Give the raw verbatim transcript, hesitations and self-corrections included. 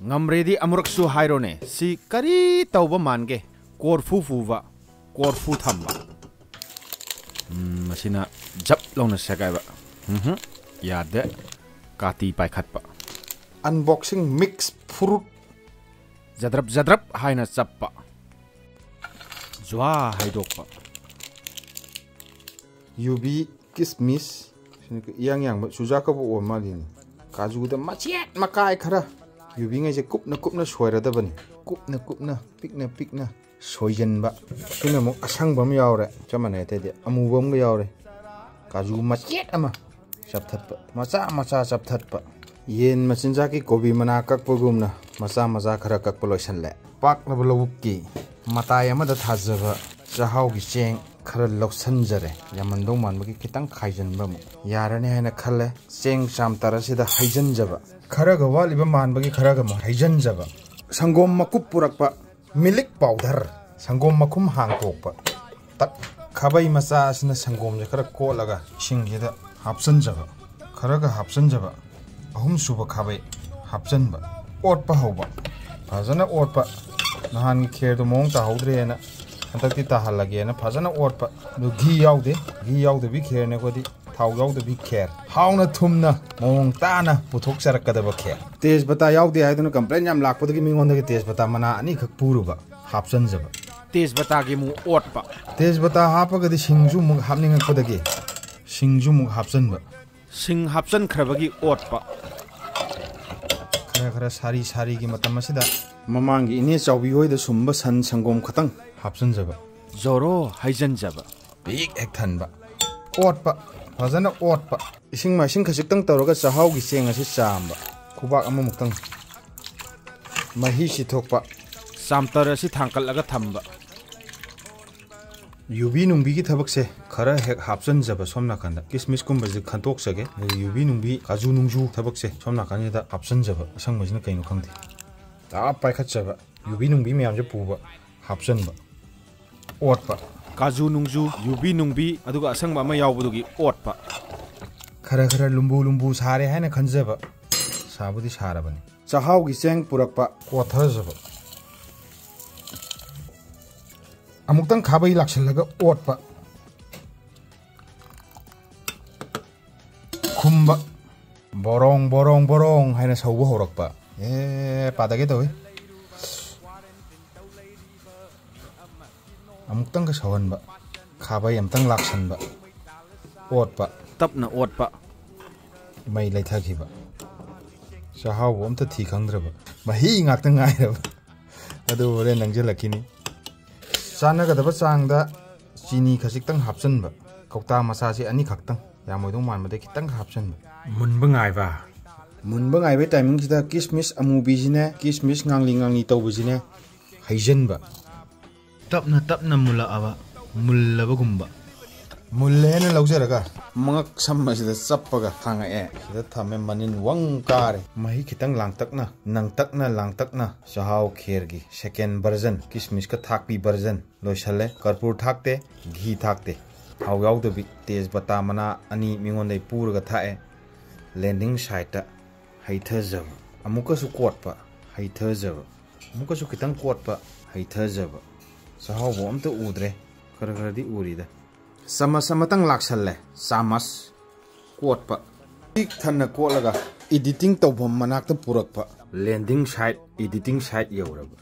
ꯉꯝꯔꯦꯗꯤ ꯑꯃꯨꯔꯛꯁꯨ ꯍꯥꯏꯔꯣꯅꯦ, ꯁꯤ ꯀꯔꯤ ꯇꯧꯕ ꯃꯥꯟꯒꯦ? ꯀꯣꯔꯐꯨ ꯄꯨꯕ, ꯀꯣꯔꯐꯨ ꯊꯝꯕ꯫ ꯎꯝ, ꯃꯁꯤꯅ ꯖꯞ ꯂꯥꯎꯅ ꯁꯦꯒꯥꯏꯕ꯫ ꯎꯝꯍꯨꯝ, ꯌꯥꯗꯦ꯫ ꯀꯥꯇꯤ ꯄꯥꯏꯈꯠꯄ꯫ Unboxing mix fruit꯫ ꯖꯗ꯭ꯔꯞ ꯖꯗ꯭ꯔꯞ ꯍꯥꯏꯅ ꯆꯞꯄ꯫ ꯖ꯭ꯋꯥ ꯍꯥꯏꯗꯣꯛꯄ꯫ ꯌꯨꯕꯤ, ꯀꯤꯁꯃꯤꯁ, ꯁꯤꯅ ꯏꯌꯥꯡ ꯌꯥꯡꯕ ꯆꯨꯖꯥꯛꯀꯕꯨ ꯑꯣꯏ ꯃꯥꯜꯂꯤꯅꯤ꯫ ꯀꯥꯖꯨꯗ ꯃꯆꯦꯠ ꯃꯀꯥꯏ ꯈꯔ, ꯌꯨꯕꯤꯉꯩꯁꯦ ꯀꯨꯞꯅ ꯀꯨꯞꯅ ꯁꯣꯏꯔꯗꯕꯅꯤ꯫ ꯀꯨꯞꯅ ꯀꯨꯞꯅ, ꯄꯤꯛꯅ ꯄꯤꯛꯅ ꯁꯣꯏꯖꯟꯕ꯫ ꯁꯤꯅ ꯑꯃꯨꯛ ꯑꯁꯪꯕ ꯑꯃ ꯌꯥꯎꯔꯦ, ꯆꯞ ꯃꯥꯟꯅꯩ꯫ ꯑꯇꯩꯗꯤ ꯑꯃꯨꯕ ꯑꯃꯒ ꯌꯥꯎꯔꯦ꯫ ꯀꯥꯖꯨ ꯃꯆꯦꯠ ꯑꯃ ꯆꯞꯊꯠꯄ, ꯃꯆꯥ ꯃꯆꯥ ꯆꯞꯊꯠꯄ꯫ ꯌꯦꯟ ꯃꯆꯤꯟꯖꯥꯛꯀꯤ ꯀꯣꯕꯤ ꯃꯅꯥ ꯀꯛꯄꯒꯨꯝꯅ ꯃꯆꯥ ꯃꯆꯥ ꯈꯔ ꯀꯛꯄ ꯂꯣꯏꯁꯜꯂꯦ꯫ ꯄꯥꯛꯂꯕ ꯂꯧꯕꯨꯛꯀꯤ ꯃꯇꯥꯏ ꯑꯃꯗ ꯊꯥꯖꯕ ꯆꯥꯛꯍꯥꯎꯒꯤ ꯆꯦꯡ ꯈꯔ ꯂꯧꯁꯟꯖꯔꯦ꯫ ꯌꯥꯝꯃꯟꯗꯧ ꯃꯥꯟꯕꯒꯤ ꯈꯤꯇꯪ ꯈꯥꯏꯖꯟꯕ ꯑꯃꯨꯛ ꯌꯥꯔꯅꯤ ꯍꯥꯏꯅ ꯈꯜꯂꯦ꯫ ꯆꯦꯡ ꯆꯥꯝꯇꯔ ꯑꯁꯤꯗ ꯍꯩꯖꯟꯖꯕ꯫ ꯈꯔꯒ ꯋꯥꯠꯂꯤꯕ ꯃꯥꯟꯕꯒꯤ ꯈꯔꯒ ꯑꯃꯨꯛ ꯍꯩꯖꯟꯖꯕ꯫ ꯁꯪꯒꯣꯝ ꯃꯀꯨꯞ ꯄꯨꯔꯛꯄ꯫ Milk powder, ꯁꯪꯒꯣꯝ ꯃꯈꯨꯝ ꯍꯥꯡꯇꯣꯛꯄ꯫ ꯇꯛ, ꯈꯥꯕꯩ ꯃꯆꯥ ꯑꯁꯤꯅ ꯁꯪꯒꯣꯝꯁꯦ ꯈꯔ ꯀꯣꯠꯂꯒ ꯏꯁꯤꯡꯁꯤꯗ ꯍꯥꯞꯆꯤꯟꯖꯕ, ꯈꯔꯒ ꯍꯥꯞꯆꯤꯟꯖꯕ, ꯑꯍꯨꯝꯁꯨꯕ ꯈꯥꯕꯩ ꯍꯥꯞꯆꯤꯟꯕ, ꯑꯣꯠꯄ ꯍꯧꯕ, ꯐꯖꯅ ꯑꯣꯠꯄ꯫ ꯅꯍꯥꯟꯒꯤ ꯈꯦꯔꯗꯣ ꯃꯑꯣꯡ ꯇꯥꯍꯧꯗ꯭ꯔꯦꯅ ꯍꯟꯗꯛꯇꯤ ꯇꯥꯍꯜꯂꯒꯦꯅ ꯐꯖꯅ ꯑꯣꯠꯄ꯫ ꯑꯗꯨ ꯘꯤ ꯌꯥꯎꯗꯦ, ꯘꯤ ꯌꯥꯎꯗꯕꯤ ꯈꯦꯔꯅꯦ ꯑꯩꯈꯣꯏꯗꯤ꯫ ꯊꯥꯎ ꯌꯥꯎꯗꯕꯤ ꯈꯦꯔ꯫ ꯍꯥꯎꯅ ꯊꯨꯝꯅ ꯃꯑꯣꯡ ꯇꯥꯅ ꯄꯨꯊꯣꯛꯆꯔꯛꯀꯗꯕ ꯈꯦꯔ꯫ ꯇꯦꯖꯄꯇꯥ ꯌꯥꯎꯗꯦ ꯍꯥꯏꯗꯨꯅ complain ꯌꯥꯝ ꯂꯥꯛꯄꯗꯒꯤ ꯃꯤꯉꯣꯟꯗꯒꯤ ꯇꯦꯖꯄꯇꯥ ꯃꯅꯥ ꯑꯅꯤꯈꯛ ꯄꯨꯔꯨꯕ, ꯍꯥꯞꯆꯟꯖꯕ꯫ ꯇꯦꯖꯄꯇꯥꯒꯤ ꯑꯃꯨꯛ ꯑꯣꯠꯄ꯫ ꯇꯦꯖꯄꯇꯥ ꯍꯥꯞꯄꯒꯗꯤ ꯁꯤꯡꯁꯨ ꯑꯃꯨꯛ ꯍꯥꯞꯅꯤꯡꯉꯛꯄꯗꯒꯤ ꯁꯤꯡꯁꯨ ꯑꯃꯨꯛ ꯍꯥꯞꯆꯟꯕ꯫ ꯁꯤꯡ ꯍꯥꯞꯆꯟꯈ꯭ꯔꯕꯒꯤ ꯑꯣꯠꯄ꯫ ꯈꯔ ꯈꯔ ꯁꯥꯔꯤ ꯁꯥꯔꯤꯒꯤ ꯃꯇꯝ ꯑꯁꯤꯗ ꯃꯃꯥꯡꯒꯤ ꯏꯅꯦ ꯆꯥꯎꯕꯤ ꯍꯣꯏꯗ ꯁꯨꯝꯕ ꯁꯟ ꯁꯪꯒꯣꯝ ꯈꯇꯪ ꯍꯥꯞꯆꯟꯖꯕ꯫ ꯖꯣꯔꯣ ꯍꯩꯖꯟꯖꯕ꯫ ꯄꯤꯛ ꯍꯦꯛ ꯊꯟꯕ꯫ ꯑꯣꯠꯄ꯫ ꯐꯖꯅ ꯑꯣꯠꯄ꯫ ꯏꯁꯤꯡ ꯃꯥꯏꯁꯤꯡ ꯈꯖꯤꯛꯇꯪ ꯇꯧꯔꯒ ꯆꯥꯛꯍꯥꯎꯒꯤ ꯆꯦꯡ ꯑꯁꯤ ꯆꯥꯝꯕ꯫ ꯈꯨꯕꯥꯛ ꯑꯃꯃꯨꯛꯇꯪ꯫ ꯃꯍꯤ ꯆꯤꯊꯣꯛꯄ꯫ ꯆꯥꯝꯇꯔ ꯑꯁꯤ ꯊꯥꯡꯀꯠꯂꯒ ꯊꯝꯕ꯫ ꯌꯨꯕꯤ ꯅꯨꯡꯕꯤꯒꯤ ꯊꯕꯛꯁꯦ ꯈꯔ ꯍꯦꯛ ꯍꯥꯞꯆꯟꯖꯕ ꯁꯣꯝ ꯅꯥꯀꯟꯗ꯫ ꯀꯤꯁꯃꯤꯁꯀꯨꯝꯕꯁꯦ ꯈꯟꯇꯣꯛꯆꯒꯦ꯫ ꯑꯗꯨꯒ ꯌꯨꯕꯤ ꯅꯨꯡꯕꯤ, ꯀꯥꯖꯨ ꯅꯨꯡꯖꯨ ꯊꯕꯛꯁꯦ ꯁꯣꯝ ꯅꯥꯀꯟꯁꯤꯗ ꯍꯥꯞꯆꯟꯖꯕ꯫ ꯑꯁꯪꯕꯁꯤꯅ ꯀꯩꯅꯣ ꯈꯪꯗꯦ꯫ ꯇꯥꯞ ꯄꯥꯏꯈꯠꯆꯕ꯫ ꯌꯨꯕꯤ ꯅꯨꯡꯕꯤ ꯃꯌꯥꯝꯁꯦ ꯄꯨꯕ꯫ ꯍꯥꯞꯆꯟꯕ꯫ ꯑꯣꯠꯄ꯫ ꯀꯥꯖꯨ ꯅꯨꯡꯖꯨ, ꯌꯨꯕꯤ ꯅꯨꯡꯕꯤ, ꯑꯗꯨꯒ ꯑꯁꯪꯕ ꯑꯃ ꯌꯥꯎꯕꯗꯨꯒꯤ ꯑꯣꯠꯄ꯫ ꯈꯔ ꯈꯔ ꯂꯨꯝꯕꯨ ꯂꯨꯝꯕꯨ ꯁꯥꯔꯦ ꯍꯥꯏꯅ ꯈꯟꯖꯕ꯫ ꯁꯥꯕꯨꯗꯤ ꯁꯥꯔꯕꯅꯤ꯫ ꯆꯥꯛꯍꯥꯎꯒꯤ ꯆꯦꯡ ꯄꯨꯔꯛꯄ꯫ ꯀꯣꯠꯊꯖꯕ꯫ ꯑꯃꯨꯛꯇꯪ ꯈꯥꯕꯩ ꯂꯥꯛꯁꯤꯜꯂꯒ ꯑꯣꯠꯄ꯫ ꯈꯨꯝꯕ꯫ ꯕꯣꯔꯣꯡ, ꯕꯣꯔꯣꯡ, ꯕꯣꯔꯣꯡ ꯍꯥꯏꯅ ꯁꯧꯕ ꯍꯧꯔꯛꯄ꯫ ꯑꯦ, ꯄꯥꯗꯒꯦ ꯇꯧꯏ꯫ ꯑꯃꯨꯛꯇꯪꯒ ꯁꯧꯍꯟꯕ꯫ ꯈꯥꯕꯩ ꯑꯃꯨꯛꯇꯪ ꯂꯥꯛꯁꯟꯕ꯫ ꯑꯣꯠꯄ꯫ ꯇꯞꯅ ꯑꯣꯠꯄ꯫ ꯃꯩ ꯂꯩꯊꯈꯤꯕ꯫ ꯆꯥꯛꯍꯥꯎꯕ ꯑꯝꯇ ꯊꯤ ꯈꯪꯗ꯭ꯔꯕ꯫ ꯃꯍꯤ ꯉꯥꯛꯇ ꯉꯥꯏꯔꯕ꯫ ꯑꯗꯨ ꯍꯣꯔꯦꯟ ꯅꯪꯁꯤꯜꯂꯛꯈꯤꯅꯤ꯫ ꯆꯥꯟꯅꯒꯗꯕ ꯆꯥꯡꯗ ꯆꯤꯅꯤ ꯈꯖꯤꯛꯇꯪ ꯍꯥꯞꯆꯤꯟꯕ꯫ ꯀꯧꯇꯥ ꯃꯆꯥꯁꯦ ꯑꯅꯤꯈꯛꯇꯪ, ꯌꯥꯝꯃꯣꯏꯗꯧ ꯃꯥꯟꯕꯗꯩ ꯈꯤꯇꯪ ꯍꯥꯞꯆꯤꯟꯕ꯫ ꯃꯨꯟꯕ ꯉꯥꯏꯕ꯫ ꯃꯨꯟꯕ ꯉꯥꯏꯕꯒꯤ timingꯁꯤꯗ ꯀꯤꯁꯃꯤꯁ ꯑꯃꯨꯕꯤꯁꯤꯅꯦ, ꯀꯤꯁꯃꯤꯁ ꯉꯥꯡꯂꯤ ꯉꯥꯡꯂꯤ ꯇꯧꯕꯁꯤꯅꯦ ꯍꯩꯖꯤꯟꯕ꯫ ꯇꯞꯅ ꯇꯞꯅ ꯃꯨꯜꯂꯛꯑꯕ, ꯃꯨꯜꯂꯕꯒꯨꯝꯕ꯫ ꯃꯨꯜꯂꯦꯅ ꯂꯧꯖꯔꯒ ꯃꯉꯛ ꯁꯝ ꯑꯁꯤꯗ ꯆꯞꯄꯒ ꯊꯥꯡꯉꯛꯑꯦ꯫ ꯁꯤꯗ ꯊꯝꯃꯦ, ꯃꯅꯤꯟ ꯋꯪ ꯀꯥꯔꯦ꯫ ꯃꯍꯤ ꯈꯤꯇꯪ ꯂꯥꯡꯇꯛꯅ, ꯅꯪꯇꯛꯅ ꯂꯥꯡꯇꯛꯅ ꯆꯥꯛꯍꯥꯎ ꯈꯦꯔꯒꯤ second version, ꯀꯤꯁꯃꯤꯁꯀ ꯊꯥꯛꯄꯤ version ꯂꯣꯏꯁꯜꯂꯦ꯫ ꯀꯔꯄꯨꯔ ꯊꯥꯛꯇꯦ, ꯘꯤ ꯊꯥꯛꯇꯦ꯫ ꯊꯥꯎ ꯌꯥꯎꯗꯕꯤ ꯇꯦꯖꯄꯇꯥ ꯃꯅꯥ ꯑꯅꯤ ꯃꯤꯉꯣꯟꯗꯩ ꯄꯨꯔꯒ ꯊꯥꯛꯑꯦ꯫ Landing sideꯇ ꯍꯩꯊꯖꯕ꯫ ꯑꯃꯨꯛꯀꯁꯨ ꯀꯣꯠꯄ, ꯍꯩꯊꯖꯕ꯫ ꯑꯃꯨꯛꯀꯁꯨ ꯈꯤꯇꯪ ꯀꯣꯠꯄ, ꯍꯩꯊꯖꯕ꯫ ꯆꯥꯛꯍꯥꯎꯕ ꯑꯝꯇ ꯎꯗ꯭ꯔꯦ꯫ ꯈꯔ ꯈꯔꯗꯤ ꯎꯔꯤꯗ꯫ ꯆꯥꯃꯁ ꯑꯃꯇꯪ ꯂꯥꯛꯁꯜꯂꯦ꯫ ꯆꯥꯃꯁ꯫ ꯀꯣꯠꯄ꯫ ꯄꯤꯛ ꯊꯟꯅ ꯀꯣꯠꯂꯒ editing ꯇꯧꯐꯝ ꯃꯅꯥꯛꯇ ꯄꯨꯔꯛꯄ꯫ Landing side, editing side ꯌꯧꯔꯕ꯫